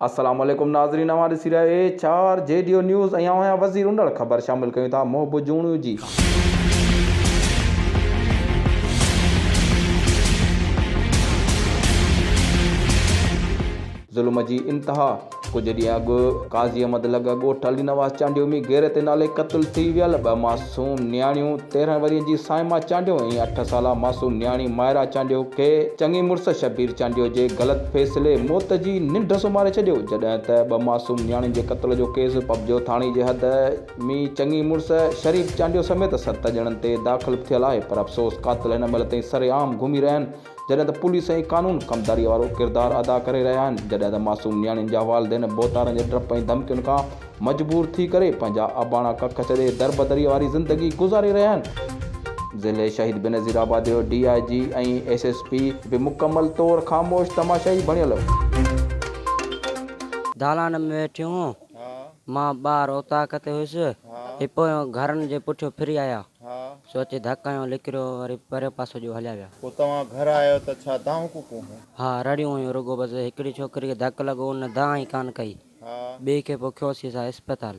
السلام عليڪم ناظرين اوهان ڏسي رهيا آهيو H R G D O news ۽ آئون آهيان وزير انڙ خبر شامل ڪيون ٿا محب جوڻيو جي. ظلم جي انتها، ڪجهه ڏينهن اڳ قاضي احمد لڳ ڳوٺ علي نواز چانڊيو ۾ غيرت نالي قتل ٿي ويل ٻه معصوم نياڻيون 13 ورهين جي صائمه چانڊيو ۽ اٺ سالا معصوم نياڻي مائره چانڊيو کي چڱي مڙس شبير چانڊيو جي غلط فيصلي موت جي ننڊ سمهاري ڇڏيو جڏهن ته ٻه معصوم نياڻين جي قتل جو ڪيس پٻجو ٿاڻي جي حد ۾ چڱي مڙس شريف چانڊيو سميت ست ڄڻن تي داخل ٿيل آهي پر افسوس قاتل هن مهل تائين سرعام گهمي رهيا آهن جڏهن ته پوليس ۽ قانون ڪمداري وارو ڪردار ادا ڪري رهيا آهن جڏهن ته معصوم نياڻين جا والدين ڀوتارن جي ڊپ ۽ ڌمڪين کان مجبور ٿي ڪري پنهنجا اباڻا ڪک ڇڏي دربدري واري زندگي گذاري رهيا آهن. ضلعي شهيد بينظير آباد جو D I G ۽ S S P به مڪمل طور خاموش تماشائي بڻيل. دالان ۾ ويٺيون هون. مان ٻاهر اوطاق تي هيس. هي پويان گهرن جي پٺيون ڦري آيا. سو اچي ڌڪ هنيو لڪريو وري پريون پاسو ڏيو هليا ويا. پوء توهان گهر آيو ته ڇا دانهون ڪوڪون هيون؟ ها رڙيون هيون رڳو بس هڪڙي ڇوڪري کي ڌڪ لڳو ان دانهن ئي ڪانه ڪئي. ٻئي کي پوء کنيوسين اسان اسپتال.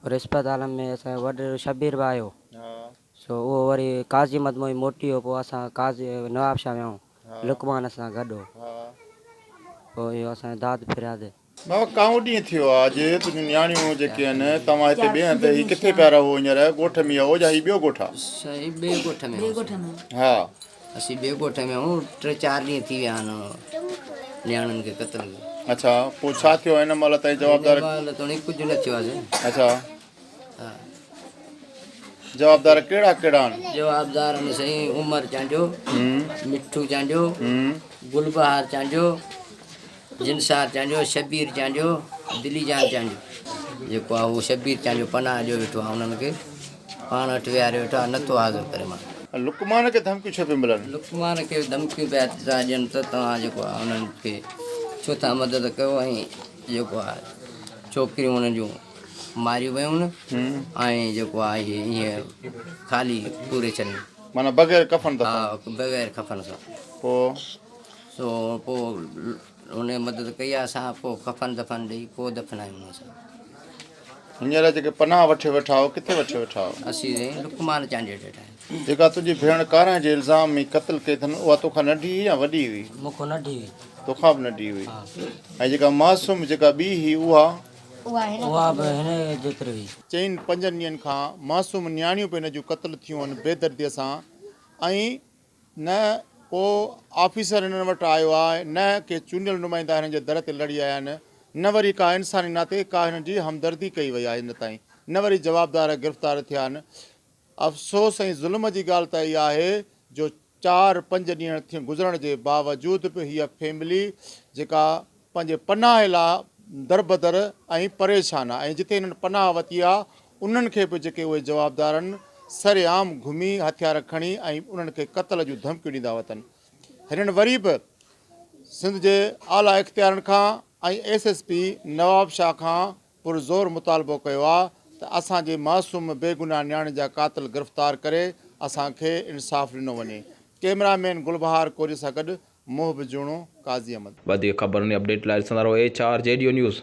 وري اسپتال ۾ اسان جو وڏيرو شبير به آيو. سو اهو وري قاضي احمد مان ئي موٽي ويو پوء اسان قاضي نوابشاهه ويائون. لقمان اسان سان گڏ هو. پوء اهو اسان جو داد فرياد. بابا ڪائون ڏينهن ٿيو آ اڄ تنهنجون نياڻيون جيڪي آهن توهان هتي ٻئي هنڌ هي ڪٿي پيا رهو هينئر ڳوٺ ۾ آهو يا هي ٻيو ڳوٺ آ؟ سائين ٻئي ڳوٺ ۾ آهون. ها. اسين ٻئي ڳوٺ ۾ آهون ٽي چار ڏينهن ٿي ويا آهن نياڻين کي قتل ڪيو. اڇا پوء ڇا ٿيو هن مهل تائين جوابدار؟ هن مهل توڻي ڪجهه نه ٿيو آ سائين. اڇا. ها. جوابدار ڪهڙا ڪهڙا آهن؟ جوابدار آهن سائين عمر چانڊيو، مٺو چانڊيو، گل بهار چانڊيو، جنسار چانڊيو، شبير چانڊيو، دلي جان چانڊيو. جيڪو آهي اهو شبير چانڊيو پناهه ڏيو ويٺو آهي انهن کي پاڻ وٽ ويهاريو ويٺو آهي نٿو حاضر ڪري مان. لقمان کي ڌمڪيون ڇو پيون ملن؟ لقمان کي ڌمڪيون پيا ٿا ڏين ته توهان جيڪو آهي انهن کي ڇو ٿا مدد ڪيو ۽ جيڪو آهي ڇوڪريون انهن جون ماريون ويون ۽ جيڪو آهي ائين خالي پوري ڇڏيون. معنيٰ بغير ڪفن دفن. ها بغير ڪفن سان. پوء؟ سو پوء هن مدد ڪئي آهي اسان پوء ڪفن دفن ڏئي پوء دفنايون اسان. هينئر جيڪي پناهه وٺي ويٺا آهيو ڪٿي وٺي ويٺا آهيو؟ اسين لقمان چانڊيي وٽ ويٺا آهيون. جيڪا تنهنجي ڀيڻ ڪارنهن جي الزام ۾ قتل ڪئي اٿن اها توکان ننڍي هئي يا وڏي هئي؟ مون کان ننڍي هئي. توکان به ننڍي هئي. ۽ جيڪا معصوم جيڪا ٻي هئي اها؟ اها به هن جيتري هئي. چئن پنجن ڏينهن کان معصوم نياڻيون به هن جون قتل ٿيون آهن بيدرديء سان ۽ نه ڪو آفيسر هنن وٽ آيو آهي نه ڪي چونڊيل نمائندا هنن جي در تي لڙي آيا آهن نه وري ڪا انساني ناتي ڪا هنن جي همدردي ڪئي وئي آهي هن تائين نه وري جوابدار گرفتار ٿيا آهن افسوس ۽ ظلم جي ڳالهه ته اها آهي جو چار پنج ڏينهن ٿي گذرڻ جي باوجود به هيء فيملي جيڪا پنهنجي پناهه لاء دربدر ۽ پريشان آهي ۽ جتي هنن پناهه وتي آهي انهن کي به جيڪي اهي جوابدارن سرعام گهمي هٿيار کڻي ۽ انهن کي قتل جون ڌمڪيون ڏيندا وتن هنن وري به سنڌ جي اعليٰ اختيارن کان ۽ ايس ايس پي نوابشاهه کان پرزور مطالبو ڪيو آ ته اسان جي معصوم بيگناهه نياڻين جا قاتل گرفتار ڪري اسان کي انصاف ڏنو وڃي ڪئميرا مين گلبهار ڪوري سان گڏ محب جوڻو، قاضي احمد. وڌيڪ خبرن ۽ اپڊيٽ لاء ڏسندا رهو H R G D O news.